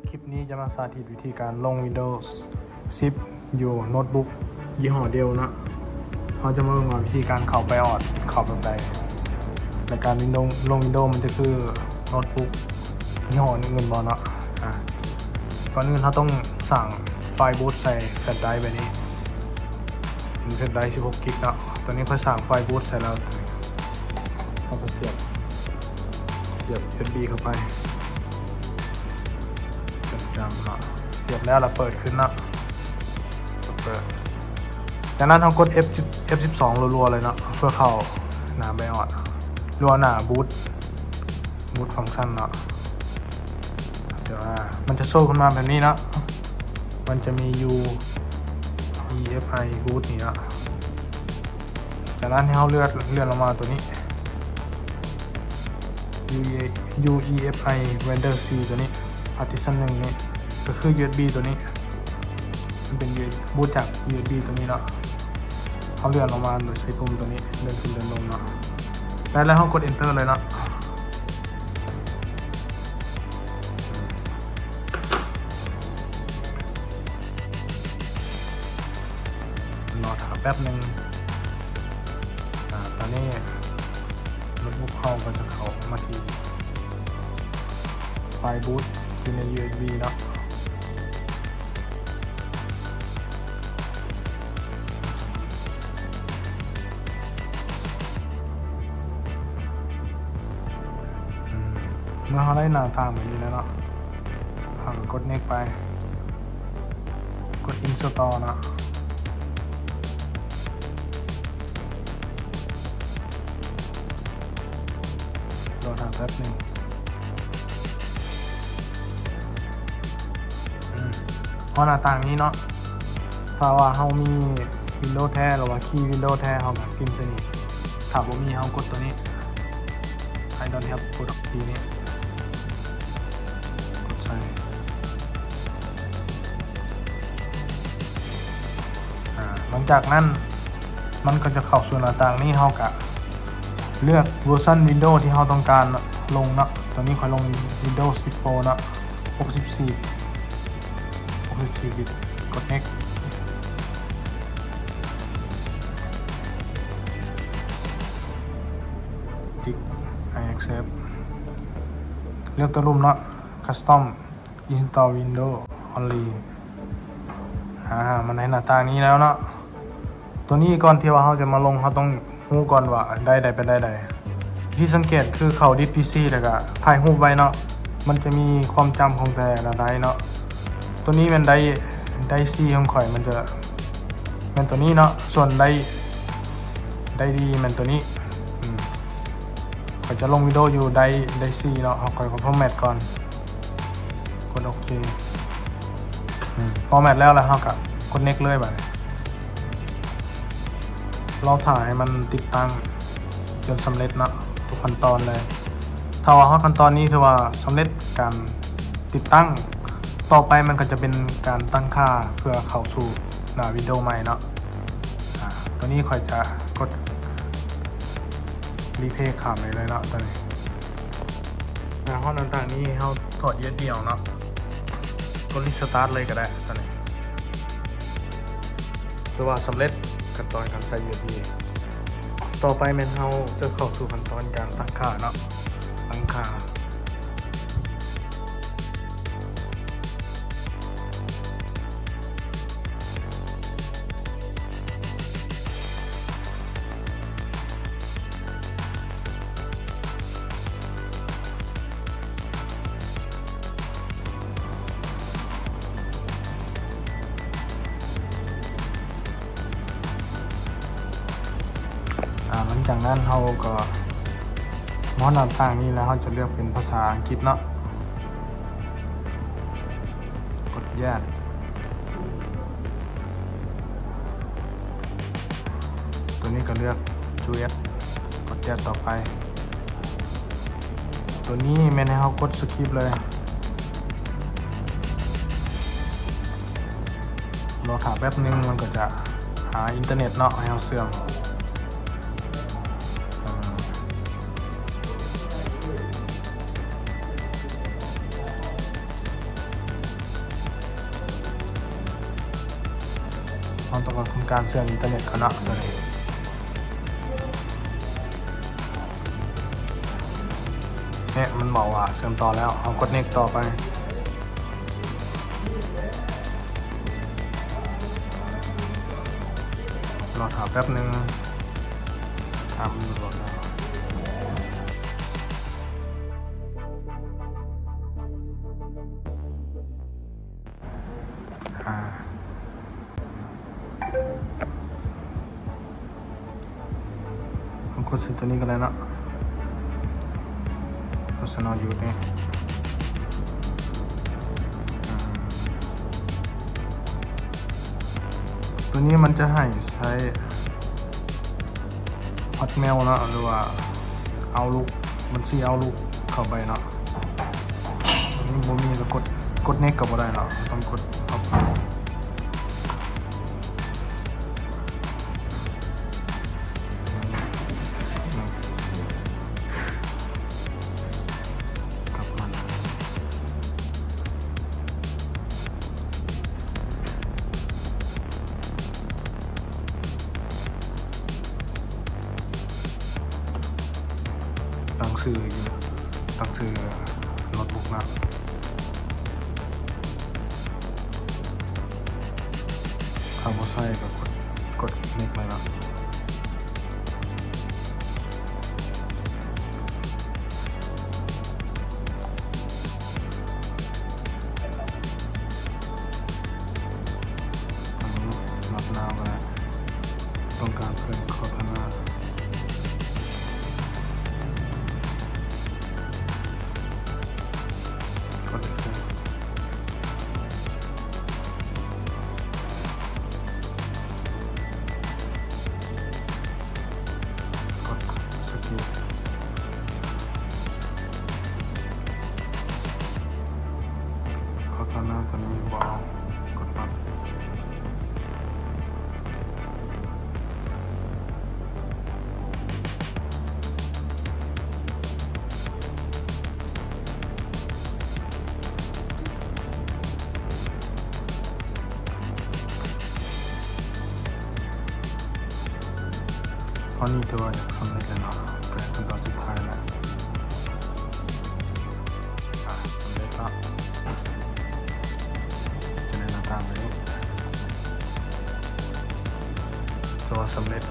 ຄລິບນີ້ຈະມາສາທິດວິທີການລົງວິນໂດສິບຢູ່ໂນດບຸກຍີ່ຫໍ້ເດວເນາະ. ເຮົາຈະມາເບິ່ງວ່າວິທີການເຂົ້າໄປອອດເຂົ້າແບບໃດ ແລະ ການວິນໂດ ລົງວິນໂດມັນຈະຄືໂນດບຸກຍີ່ຫໍ້ອື່ນໆບໍ່ເນາະ. ອາ ກ່ອນອື່ນເຮົາຕ້ອງສ້າງໄຟລ໌ບູດໃສ່ແຟລດໄດຣບ໌ແບບນີ້ ເປັນແຟລດໄດຣບ໌ສິບຫົກກິກເນາະ. ຕອນນີ້ຂ້ອຍສ້າງໄຟລ໌ບູດໃສ່ແລ້ວ ເຮົາກໍສຽບ ສຽບຢູເອັສບີເຂົ້າໄປ ຈຳໆເນາະ. ສຽບແລ້ວລະເປີດຂຶ້ນເນາະ ເປີດ. ຈາກນັ້ນເຮົາກົດເອັຟສິບ ເອັຟສິບສອງ ລັວໆເລີຍເນາະ ເພື່ອເຂົ້າໜ້າໄບອອດ ຫຼືວ່າໜ້າບູດ ບູດຟັງຊັນເນາະ. ແຕ່ວ່າມັນຈະໂຊຂຶ້ນມາແບບນີ້ເນາະ ມັນຈະມີຢູອີເອັຟໄອບູດນີ້ເນາະ. ຈາກນັ້ນໃຫ້ເຮົາເລື່ອນ ເລື່ອນລົງມາຕົວນີ້ ຢູອີເອັຟໄອເວັນເດີສີ່ ຕົວນີ້ ພາທິຊັນໜຶ່ງນີ້ ກໍຄືຢູເອັສບີຕົວນີ້ ມັນເປັນບູດຈາກຢູເອັສບີຕົວນີ້ເນາະ. ເຮົາເລື່ອນອອກມາໂດຍໃຊ້ປຸ່ມຕົວນີ້ ເລື່ອນຂຶ້ນເລື່ອນລົງເນາະ. ແລ້ວ ແລ້ວເຮົາກົດເອັນເຕີເລີຍເນາະ. ລໍຖ້າແປັບໜຶ່ງ. ອາ ຕອນນີ້ໂນ້ດບຸກເຮົາກໍຈະເຂົ້າມາທີ່ໄຟລ໌ບູດຢູ່ໃນຢູເອັສບີເນາະ. ອືມ ເມື່ອເຮົາໄດ້ໜ້າຕ່າງແບບນີ້ແລ້ວເນາະ ເຮົາກໍກົດເນັກໄປ ກົດອິນສະຕໍເນາະ. ລໍຖ້າແປັບໜຶ່ງ. ອືມ ພໍໜ້າຕ່າງນີ້ເນາະ ຖ້າວ່າເຮົາມີວິນໂດແທ້ ຫຼືວ່າຄີວິນໂດແທ້ ເຮົາກໍພິມໃສ່ນີ້. ຖ້າບໍ່ມີ ເຮົາກົດຕົວນີ້ I don't have product key ນີ້ ກົດໃສ່. ອາ ຫຼັງຈາກນັ້ນ ມັນກໍຈະເຂົ້າສູ່ໜ້າຕ່າງນີ້ ເຮົາກະເລືອກເວີຊັນວິນໂດທີ່ເຮົາຕ້ອງການລົງເນາະ. ຕອນນີ້ຂ້ອຍລົງວິນໂດສິບໂປຣເນາະ ຫົກສິບສີ່ ຫົກສິບສີ່ບິດ ກົດເນັກ ຕິກ I accept ເລືອກຕົວລຸ່ມເນາະ Custom Install Windows Only. ອາ ມັນໃຫ້ໜ້າຕ່າງນີ້ແລ້ວເນາະ. ຕົວນີ້ກ່ອນທີ່ວ່າເຮົາຈະມາລົງ ເຮົາຕ້ອງຮູ້ກ່ອນວ່າໄດຣບ໌ໃດເປັນໄດຣບ໌ໃດ. ທີ່ສັງເກດຄືເຂົ້າດິສພີຊີ ແລ້ວກະຖ່າຍຮູບໄວ້ເນາະ ມັນຈະມີຄວາມຈຳຂອງແຕ່ລະໄດຣບ໌ເນາະ. ຕົວນີ້ແມ່ນໄດຣບ໌ ໄດຣບ໌ຊີຂອງຂ້ອຍ ມັນຈະແມ່ນຕົວນີ້ເນາະ ສ່ວນໄດຣບ໌ ໄດຣບ໌ດີແມ່ນຕົວນີ້. ອືມ ຂ້ອຍຈະລົງວິນໂດຢູ່ໄດຣບ໌ ໄດຣບ໌ຊີເນາະ ເຮົາ ຂ້ອຍກໍຟໍແມັດກ່ອນ ກົດໂອເຄ. ອືມ ຟໍແມັດແລ້ວ ແລ້ວເຮົາກໍກົດເນັກເລີຍບາດນີ້ ລໍຖ້າໃຫ້ມັນຕິດຕັ້ງຈົນສຳເລັດເນາະ ທຸກຂັ້ນຕອນເລີຍ. ຖ້າວ່າຮອດຂັ້ນຕອນນີ້ ຖືວ່າສຳເລັດການຕິດຕັ້ງ. ຕໍ່ໄປມັນກໍຈະເປັນການຕັ້ງຄ່າເພື່ອເຂົ້າສູ່ໜ້າວິນໂດໃໝ່ເນາະ. ອາ ຕົວນີ້ຂ້ອຍຈະກົດຣີເພລຂ້າມໄປເລີຍເນາະ ຕົວນີ້. ອາ ຮອດໜ້າຕ່າງນີ້ ເຮົາຖອດຢູເອັສບີອອກເນາະ ກົດຣີສະຕາດເລີຍກໍໄດ້ ຕົວນີ້. ຖືວ່າສຳເລັດຂັ້ນຕອນການໃຊ້ຢູເອັສບີ. ຕໍ່ໄປແມ່ນເຮົາຈະເຂົ້າສູ່ຂັ້ນຕອນການຕັ້ງຄ່າເນາະ ຕັ້ງຄ່າ. ອາ ຫຼັງຈາກນັ້ນເຮົາກໍມາຮອດໜ້າຕ່າງນີ້ແລ້ວ ເຮົາຈະເລືອກເປັນພາສາອັງກິດເນາະ. ກົດ Yes ຕົວນີ້ກໍເລືອກ Choose As ກົດ Yes ຕໍ່ໄປ. ຕົວນີ້ແມ່ນໃຫ້ເຮົາກົດ Skip ເລີຍ. ລໍຖ້າແປັບໜຶ່ງ ມັນກໍຈະຫາອິນເຕີເນັດເນາະ ໃຫ້ເຮົາເຊື່ອມ. ອາ. ຕ້ອງການທຳການເຊື່ອມອິນເຕີເນັດເຂົາເນາະ ຕົວນີ້. ເນຍ ມັນບອກວ່າເຊື່ອມຕໍ່ແລ້ວ ເຮົາກົດ next ຕໍ່ໄປ. ລໍຖ້າແປັບໜຶ່ງ ຖ້າມັນໂຫຼດແລ້ວ. ອ່າ ເຮົາກົດໃສ່ຕົວນີ້ກໍໄດ້ເນາະ ເພາະສະເນາະຢູ່ນີ້. ຕົວນີ້ມັນຈະໃຫ້ໃຊ້ Hotmail ເນາະ ຫຼືວ່າ Outlook ບັນຊີ Outlook ເຂົ້າໄປເນາະ. ຕົວນີ້ບໍ່ມີ ແລ້ວກົດ ກົດ next ກໍບໍ່ໄດ້ເນາະ ຕ້ອງກົດ Hotmail. ຕັ້ງຊື່ຢູ່ ຕັ້ງຊື່ໂນ້ດບຸກນະ ຖ້າບໍ່ໃຊ້ກໍກົດ ກົດ next ໄວ້ເນາະ. ອັນນີ້ລັດໜ້າໄວ້ ຕ້ອງການເພີ່ມໂຄສະນາ ກົດ ກົດ skip ໂຄສະນາຕົວນີ້ບໍ່ເອົາ ກົດຕັດ. ຕອນນີ້ຖືວ່າສຳເລັດແລ້ວເນາະ ໃກ້ຂັ້ນຕອນສຸດທ້າຍແລ້ວ. ອ່າ ສຳເລັດເນາະ ຈະໄດ້ໜ້າຕາແບບນີ້ ຖືວ່າສຳເລັດ.